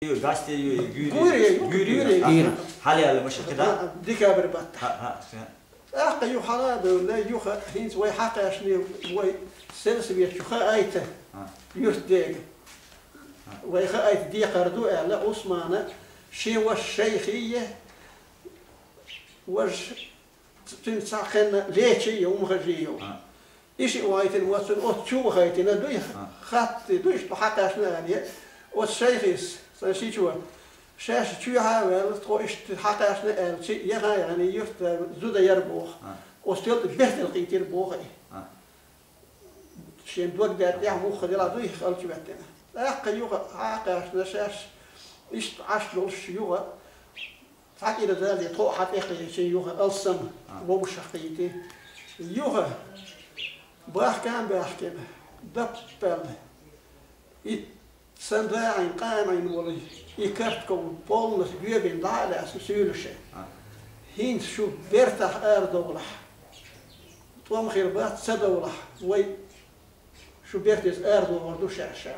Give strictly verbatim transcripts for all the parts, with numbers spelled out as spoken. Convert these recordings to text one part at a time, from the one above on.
Гуйре ю, гуйре ю, гуйре ю. Гуйре. Хьалаяьлла машин кхы да? Декабрь баттахь. ХӀа, хӀа, хӀа. ТӀаккха юха хьала а бевлла, юха хӀинца вай хьакхаьчна, вай сельсовет чу хаийта, юртдега. Вай хаийта декхар ду аьлла, Ӏусмана шен ваша Шайхе, важа цуьнца цхьа кхенна лечи йо, умхажи йо. И шиъ вайтина, вот цунна оццу чу вахайтина дуй, хатти дуй, иштта хьакхаьчна аьлла, оцу Шайхис, сан ши чу, шаьш чуьхьа а ваьлла, тхо иштта хьакхаьчна аьлла, чи яха яхана юрт зуда яр боху. Оцу тӀе бехтел кхийтира боху и. Шен дог даьртӀехь мухха дела дуй халчу веттина. ТӀаккха юха хьакхаьчна шаьш, иштта Ӏаш долуш юха, цхьа кӀира дале, тхо а хьан тӀе кхечи юха алсам вовшах кхийти. Юха бахкан баьхкина, даппаьлла. И сан дагӀина, къамаьлла волу, и картков полнас гоьбина дӀа а лаьцна суьйлуше. ХӀинца шу бертахь арадовлахь, тӀом хир бац, ца довлахь, вай шу бертеза арадохур ду шаьш шаьш.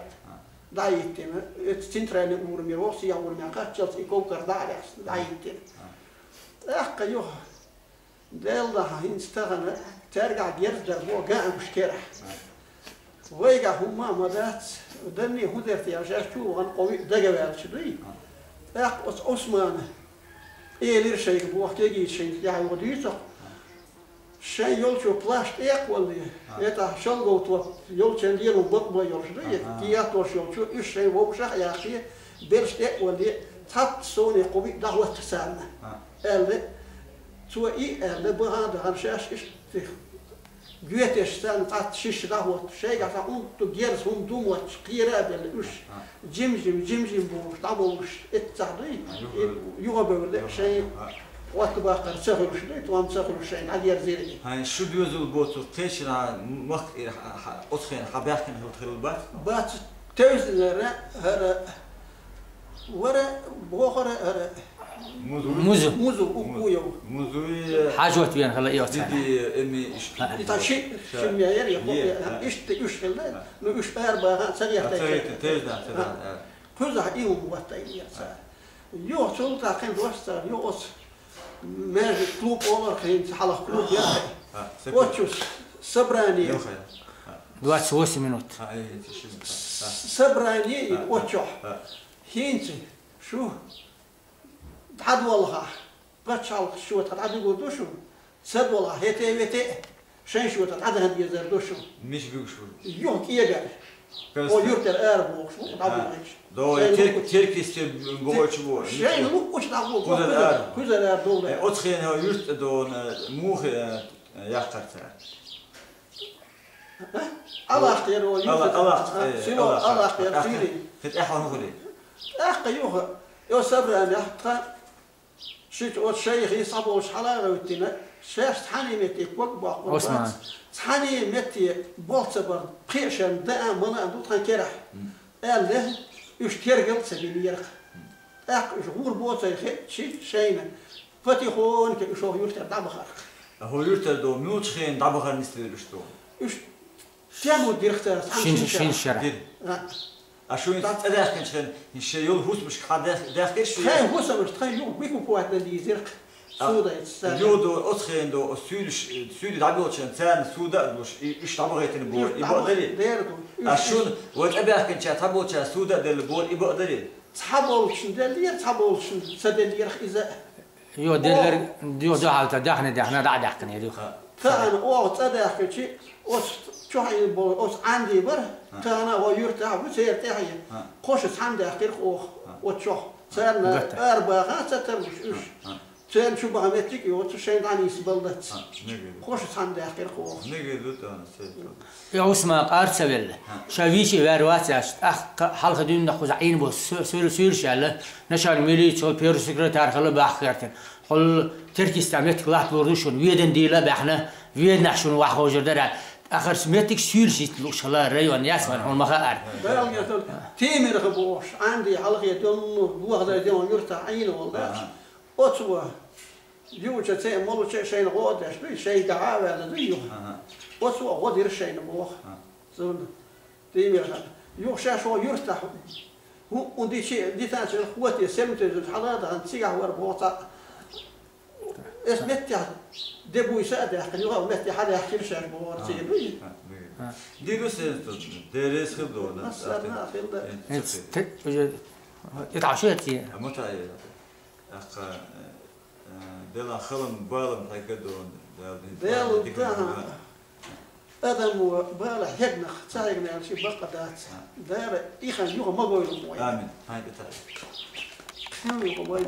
ДӀахӀиттина, оцу центральный уровне воху, сехьа уровне кхаччалц и ковкар дӀа а лаьцна, дӀахӀиттина. ТӀаккха юха, Делла хӀинца тахана, цаьргахь герз дар боху гаамаш керахь. Вайгахь хӀумма а ма дац, данне хӀун дерте аьлла, шаьш чу вахана къовиъ дагаваьлча дуй. ТӀаккха оцу Ӏусмана элира шайга боху, кегийча шайна тӀехь юха дуьйцу. Шайн йолчо плащ тӀекхвалле, это шалгов топ йолчан лело бакъ бан йолуш ду, и тӀе ятталуш йолчо, уьш шайн вовшах а яххе, белш тӀекхвалле, цхьацца совне кху биъ дӀахӀоттар царна, аьлла, цо и аьлла, баха а дахана шаьш иштта гоьтеш царна цхьацца шишша дӀахӀотту, шайгахь цхьа унту герз хӀума ду моттуш, кхера а белла уьш, жим-жим, жим-жим бохуш, дӀабовлуш, эццахь дуй, юха бевлла, шайн Отта баккхар ца хуьлуш дуй, тхуна ца хуьлуш шайна дӀадерзира и. Хьайн шу доьзал боцург кхечанхьа махкара хьан, хьан, оцу хенахь хьан баьхкина хилла хилла бац? Бац, тевзинара хӀара, вара, бохара хӀара. Музу. Музу. Музу, укху йо. Музуй. Хьажот вен хилла и оцу хенахь. Диди, эми, ишта. И та ши, ши мя яр, я хо, я, иштта уьш хилла. Ну, уьш ара баха, ца гехтай. Ца гехтай, тевзина, ца гехтай. Кхузахь и хӀума ватта и яца. Юха цул тӀаьхьа дош цара, юха оцу маьждиг клуб олар хӀинца хьалха клуб яхай. Оцу собрание. Двадцать восемь минут. Собрание и оцу. ХӀинца шу дӀадолхахь, пачхьалкх шо тхан дӀадуьгур ду шу? Ца долахь, хӀете-вете а, шайн шота дӀадахана дезар ду шу. Мича буьгуш ву? Юха кӀегар. О, юртара ара бохуш ву, дӀабохуш. До теркисте бохуш ву. Шайн луккуш дӀабохуш. Кхузара ара. Кхузара ара долу. Э, оцу хенахь юрт дона муха, э, яккхар цара? Алахтера о юрт. Алахтера, сино Алахтера сири. Хит ахьа хури. ТӀаккха юха, о собранехь тхан Шийтта оцу шайхий схьаболуш хьала а гӀевттина, шаьш цхьаьна метте ког боккхур бац, цхьаьна метте болх ца бар, пхеа шарна даа а, мала а ду тхан керахь, аьлла, уьш тергал а ца бинера-кх. ТӀаккха уьш гӀур боцай хетчи шайна, патихонька уьш хӀокху юртара дӀабахара-кх. А хӀокху юртара ду, муьлхачу хенахь дӀабахар нисвелла уьш ду? Уьш Тему дирхтара, цхьана шин, шин шара. Шин шара. Дир. А. А шу хӀинца цӀа даьхкинчу хенахь, шен йолу хӀусамашка хьан даьх-, даьхкира шу? Тхайн хӀусамаш, тхан юха выкупать дан дийзира-кх. А, судайташ царна. Юха до, оцу хенахь до, оцу суьйлуш, суьйли дӀаболчарна царна суда а долуш, и, уьш дӀабахийтина бора, и бакъ дарий? Дера ду. А шуна, вай тӀебаьхкинчара цхьаболчара суда а делла бора, и бакъ дарий? Цхьаболчарна деллера, цхьаболчарна ца деллера-кх иза. Йо, деллар, йо, дуьхьал ца даьхна, даьхна, дӀа а даьхкина, йо. Тахана оха цӀа даьхкичи, оцу чохь бо-, оцу Ӏанди бара, тахана оха юьртахь ву, церан тӀаьхье. Кхо шу цхьаьна даьхкира оха, оцу чохь. Царна арабаха ца тарлуш уьш. Церан чу баха меттиг а йоцу, шайн дӀанийса баллац. Кхо шу цхьаьна даьхкира оха. Мегар ду тахана, церан. И Ӏусман къар ца велла. Ша вичи вер вац аьлча, тӀаккха хьалха дуьйна кхуза Ӏийна бо су-, суьйр-, суьйраш аьлла, начальник милиции, хьол первый секретарь хилла бахка гӀертина. Хьол Теркистан меттиг латталур ду шуна, ведан дийла а баьхна, веданахь шуна ваха хожур дара аьлла. Ахарца меттиг суьйлаш йитта лууш хилла район яц вайн хьуна ма хаара. Дала гетал, Темирха бохуш, Ӏанди хьалхе донну, вохадай ден юртахь Ӏийна волу дац. Оцу ван. Юуча цӀе а, молуча а шайна гӀо а деш дуй, шайгахьа а ваьлла дуй юха. Оцо а гӀо дира шайна боху. Зунна. Тиймирхана. Юха шаьш вон юьртахь ХӀу, ундичи дитанча хӀотте, сельмтежа хьалада, цигахь вара боху цхьаъ. Эс меттехь де буйса а даьккхина, юха а меттехь хьадаьхкира шаьш бохура цига. Дуй? Дилу сенца, деррис хир ду, Массарна а хир ду. Эц те-, уже, это ошибки. А мутай, тӀаккха, э, Делан халам балам хьегга ду, Дала дин Дала тӀехь дика даха. Адам ву бала хьегнах, ца хьегна аьлла ши бакъ дац. Дала и хан юха ма гойлу вай. Амин. Хьайн тӀе тара. Хан юха вай.